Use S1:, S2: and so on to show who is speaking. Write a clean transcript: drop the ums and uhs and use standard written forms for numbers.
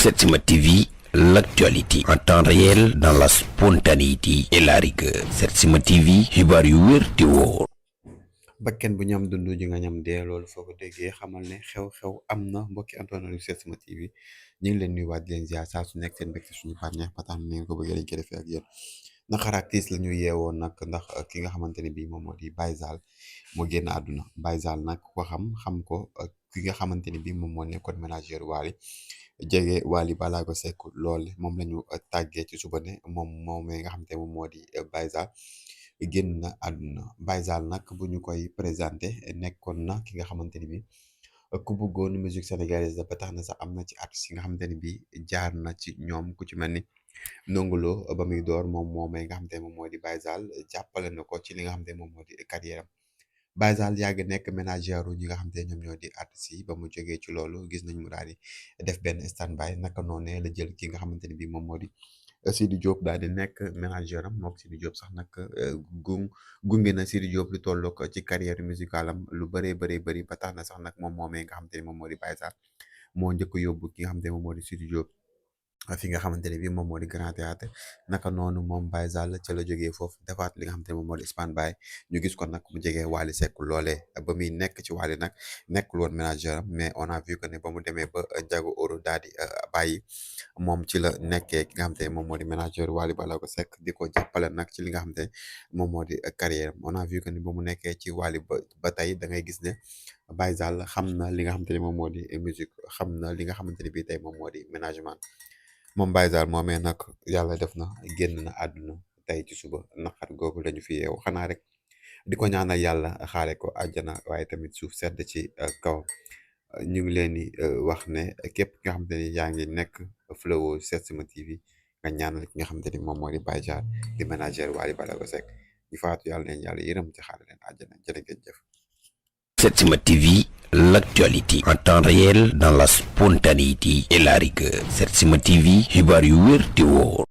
S1: Setsima TV, l'actualité en temps réel dans la spontanéité et la rigueur. Setsima TV, xibaar yu wér te wóor.
S2: bakken bu ñam dund ji nga ñam dee loolu foo ko déggee xamal ne xew-xew am na mbokki antoona yu Setsima TV ñu ngi leen nuyuwaat di leen ziar saa su nekk seen mbégte suñu bànneex ba tax na ngeen ko bëggee lañ koy defee ak yéen naqaraak tiis la ñu yeewoon nag ndax ki nga xamante ne bii moom moo di Baye Zale moo génn àdduna Baye Zale nag ko xam ko ki nga xamante ne bii moom moo nekkoon ménageur Wally jege Wally Ballago Seck lool moom la ñu tàggee ci suba ne moomee nga xamante ne moom moo di Baye Zale génn na àdduna Baye Zale nag bu ñu koy présenté nekkoon na ki nga xamante ni bi ku bëggoon musique sénégalaise la ba tax na sax am na ci artistes yi nga xamante ni bi jaar na ci ñoom ku ci mel ni Ndongo Lo ba muy door moomee nga xamante ne moom moo di Baye Zale jàppale na ko ci li nga xamante ne moom moo di carrière am Baye Zale yàgg nekk ménagère ñi nga xamante ne ñoom ñoo di artistes yi ba mu jógee ci loolu gis nañ mu daal di def benn stand by naka noonee la jël ki nga xamante ne bi moom moo di Sidi Diop daal di nekk ménageur am mook Sidi Diop sax nag gunge na Sidi Diop lu toll ko ci carrière musicale am lu bëree bëri ba tax na sax nag moom moomee nga xamante ne moom moo di Baye Zale moo njëkk a yóbbu ki nga xamante ne moom moo di Sidi Diop fi nga xamante ne bii moom moo di Grand Théâtre naka noonu moom Baye Zale ca la jógee foofu defaat li nga xamante ne moom moo di stand by ñu gis ko nag mu jegee Wally Seck loolee ba muy nekk ci Wally nag nekkul woon ménageur am mais on a vu que ne ba mu demee ba jago euro daal di bàyyi moom ci la nekkee ki nga xamante ne moom moo di ménageur Wally Ballago Seck di ko jàppale nag ci li nga xamante ne moom moo di carrière on a vu que ne ba mu nekkee ci Wally ba tey da ngay gis ne Baye Zale xam na li nga xamante ne moom moo di musique xam na li nga xamante ne bii tey moom moo di ménagement moom Baye Zale moomee nag yàlla def na génn na àdduna tey ci suba naqar googu lañu fi yeewu xanaa rek di ko ñaanal yàlla xaare ko àjjana waaye tamit suuf sedd ci kawam ñu ngi leen di wax ne képp nga xamante ni yaa ngi nekk flow Setsima TV nga ñaanal ki nga xamante ni moom moo di Baye Zale di ménagère Wally Ballago Seck ñu faatu yàlla leen yàlla yërëm ci xaare leen àjjana jërë ngeen jëf.
S1: Setsima TV, l'actualité en temps réel dans la spontanéité et la rigueur. Setsima TV, xibaar yu wér te wóor.